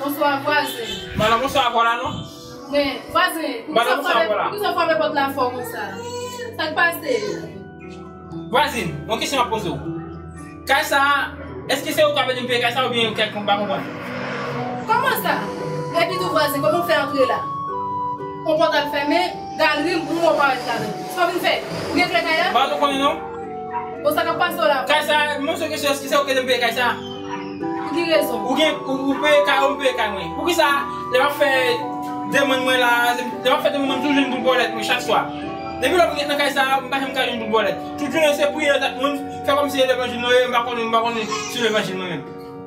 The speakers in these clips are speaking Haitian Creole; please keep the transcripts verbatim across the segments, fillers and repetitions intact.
Bonswa, vwazen. Madan, bonswa, vwala non. Men, vwazen, poukisa w frape pòt la fò konsa? Sa k pase? Vwazin, yon kesyon m ap poze w. Kay sa a, èske se ou k ap ede m peye kay sa a oubyen kèlkonk, m pa konprann? Kòman sa? Epi tou vwazin, kòman w fè antre la? Yon pòt al fèmen, galri, yon mo parèt ladan. Sa w vin fè? Ou gen kle kay la? M pa t konnen non. Bon, sa k ap pase w la? Kay sa a, m poze w kesyon, èske se ou k ede m peye kay sa a? Pou ki rezon? Ou gen, ou, ou peye kay ou, m peye kay mwen. Poukisa lè m ap fè demann mwen la, lè m ap fè demann mwen, m toujou jwenn boul bòlèt mwen chak swa? Depi lè m gen nan kay sa a, m pa janm ka jwenn boul bòlèt. Tout jounen se priye nan tèt moun, fè kòmsi se levanjil mwen ye, m pa konnen, m pa konnen si levanjil mwen menm.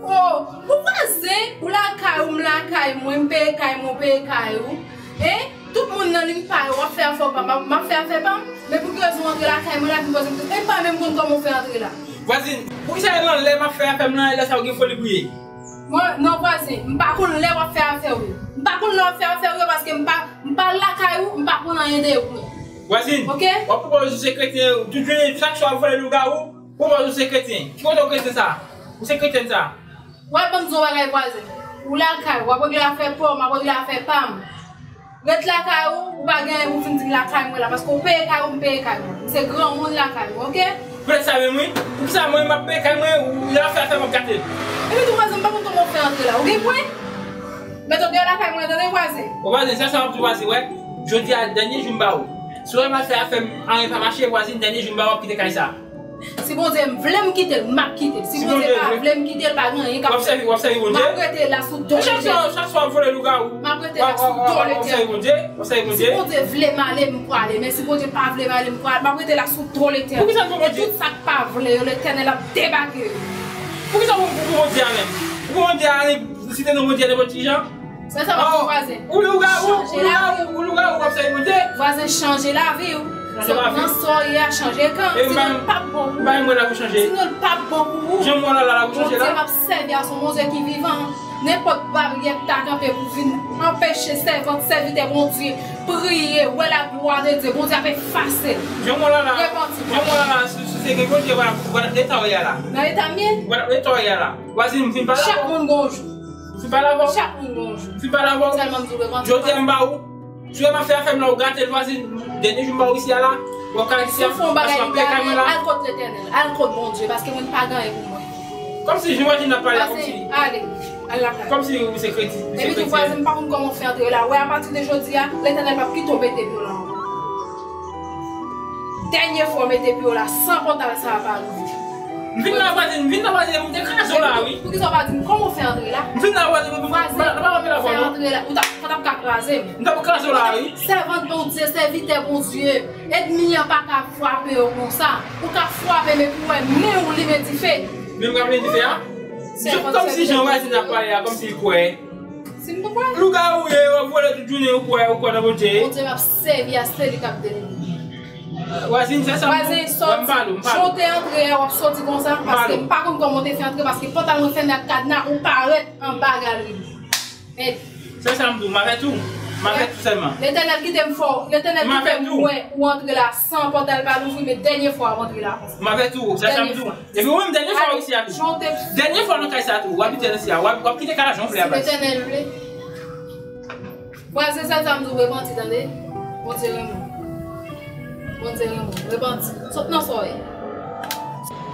O, ou vwazen, ou lakay ou, m lakay mwen, m peye kay mwen, ou peye kay ou. Hein? Tout moun nan liy pa yo, w ap fè afè w pa m, m ap fè afè pa m. Men pou ki rezon w antre lakay mwen la vin poze m kesyon? E m pa menm konn kòman w fè antre la. Vwazin, poukisa e nan lè m ap fè afè m nan, e lè sa a ou gen foli priye? Mwen, non vwazin, m pa konn lè w ap fè afè w yo. M pa konn lè w ap fè afè w yo paske m pa, m pa lakay ou, m pa konn anyen de ou. Vwazin, oke? W ap pwopoze w se kretyen, tout jounen, chak swa w vole lougawou, pwopoze w se kretyen. Ki kote w kretyen sa? Ou se kretyèn sa? W ap ban m di w yon bagay vwazen. Ou lakay ou, w ap regle afè pa w, m ap regle afè pa m. Ret lakay ou, ou pa gen anyen pou fin di m lakay mwen la, paske ou peye kay ou, m peye kay mwen. M se granmoun lakay mwen, oke? Poutèt sa menm wi. Poukisa mwen m ap peye kay mwen, ou lè w ap fè afè m ap gate? Epi tou vwazen, m pa konn kòman w fè antre la. Ou gen pwen? Mete w deyò lakay mwen, tande vwazen. O vwazen, se sa m ap di w vwazen, wè. Jodi a, dènye jou m ba ou. Si w wè m al fè afè m, anyen pa mache, vwazin, dènye jou m ba ou, w ap kite kay sa. Si Bondye vle m kite l, m ap kite l. Si Bondye pa vle m kite l, pa gen anyen k ap fèt. W ap sèvi Bondye? M ap rete la sou do Letènèl. Chak swa w vole lougawou, m ap rete la sou do Letènèl. W ap sèvi Bondye? W ap sèvi Bondye? Si Bondye vle m ale, m prale. Men si Bondye pa vle m ale, m prale. M ap rete la sou do Letènèl. Poukisa w pou Bondye? E tout sa k pa vle yo, Letènèl ap debake yo. Poukisa w pou Bondye a menm? Ou pou Bondye a, site non Bondye a nenpòt ki jan? Sa, sa va pou vwazen. Ou lougawou, ou lougawou, ou lougawou, w ap sèvi Bondye. Vwazen, chanje lavi w. Nan sa w ye a, chanje kan. Sinon l p ap bon pou ou. Sinon l p ap bon pou ou. Jan mwen la la, la pou chanje la. Bondye m ap sèvi a, se yon Bondye ki vivan. Nenpòt baryè k ta kanpe pou vin anpeche sèvant, sèvitè Bondye priye, wè laglwa de Dye, Bondye ap efase l. Jan mwen la la, jan mwen la la, si, si se gen Bondye, w ap, w ap eta w ye a la. Nan eta m ye? W ap eta w ye a la. Vwazin, m fin pale avè w. Chak moun gon jou. M fin pale avè w. Chak moun gon jou. M fin pale avè w. Sèlman m di w repanti. Jodi a m ba ou. Si w wè m ap fè afè m la, ou gate l, vwazin. Dènye jou m ba ou isi a la. W ap ka isi a. Si w fè yon bagay ilegal, al kot Letènèl. Al kot Bondye, paske mwen m pa gen anyen pou mwen. Kòmsi jan vwazin nan pale a, kòmsi. Ale, al lakay. Kòmsi ou se kretyen. Epi tou vwazin, m pa konn kòman w fè antre la. Wè, apati de jodi a, Letènèl p ap kite w mete pye w la ankò. Dènye fwa w mete pye w la, san pòtal sa a pa louvri. M vin la vwazin, m vin la vwazin, m te kraze w la wi. Poukisa w pa di m kòman w fè antre la? M vin la vwazin, m pa, m pa, m pa antre la vwazin. Ou ta, ou ta ka kraze m. M t ap kraze w la wi. Sèvant Bondye, sèvitè Bondye, ènmi an pa ka frape w konsa. Ou ka frape, men pou wè men w limen dife. Men m ka limen dife a? Kòmsi jan vwazin ap pale a, kòmsi l kwè. Si m te kwè. Lougawou ye, w ap vole tout jounen, ou kwè, ou kwè nan Bondye. Bondye m ap sèvi a, se li k ap delivre m. Vwazin, se sa m di w. Vwazin, sòti. Jan w te antre a, w ap sòti konsa, paske m pa konn kòman w te fè antre, paske pòtal mwen fèmen ak kadna, ou parèt anba galri. Mèd. Se sa m di w, m avèti w. M avèti w sèlman. Letènèl kite m fè w, Letènèl kite m wè ou antre la san pòtal pa louvri, men dènye fwa w ap antre la konsa. M avèti w, se sa m di w. Epi ou menm, dènye fwa w isi a tou. Dènye fwa w nan kay sa a tou. W ap kite isi a. W ap, w ap kite kay la jan w vle a baz. Si Letènèl vle. Vwazin, sèl sa m di w, repanti, tande. Bondye renmen w. Bondye renmen w. Repanti. Sot nan sa w ye.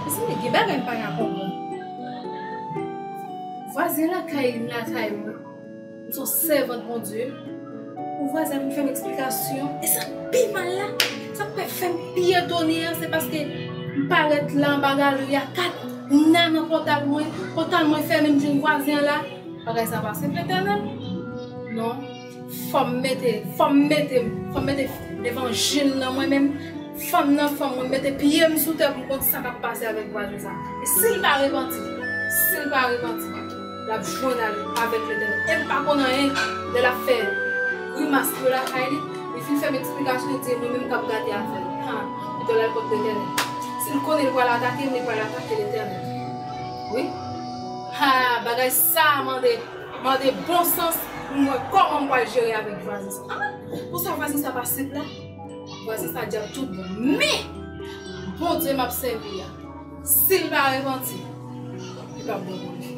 Mezanmi, gen bagay m pa ka konprann. Vwazin lakay, lakay mwen. M se yon sèvant Bondye. Ou vwazin ap vin fè m eksplikasyon. E sa k pi mal la, sa k fè m pi etone a, se paske m parèt la anba galri a, kadna nan pòtal mwen, pòtal mwen fèmen, m jwenn vwazin an la. Bagay sa pa senp, Letènèl. Non. Fò m mete, fò m mete, fò m mete levanjil nan mwen menm. Fanm nan fanm mwen, mete pye m sou tè pou m konn sa k ap pase avèk vwazin sa. E si l pa repanti, si l pa repanti, l ap jwenn avèk Letènèl. E m pa konn anyen lè l ap fè grimas yo lakay li. Li fin fè m eksplikasyon, li di e mwen menm k ap gate afè l. Ha, pito l al kot Letènèl. Si l konnen l pral atake m, li pral atake Letènèl. Wi. Ha, bagay sa mande, mande bon sans pou m wè kòman m pral jere avèk vwazen sa. Ah, pou sa vwazen sa pa senp la. Vwazen sa dyab tout bon. Men, Bondye m ap sèvi a, si l pa repanti, li p ap bon pou li.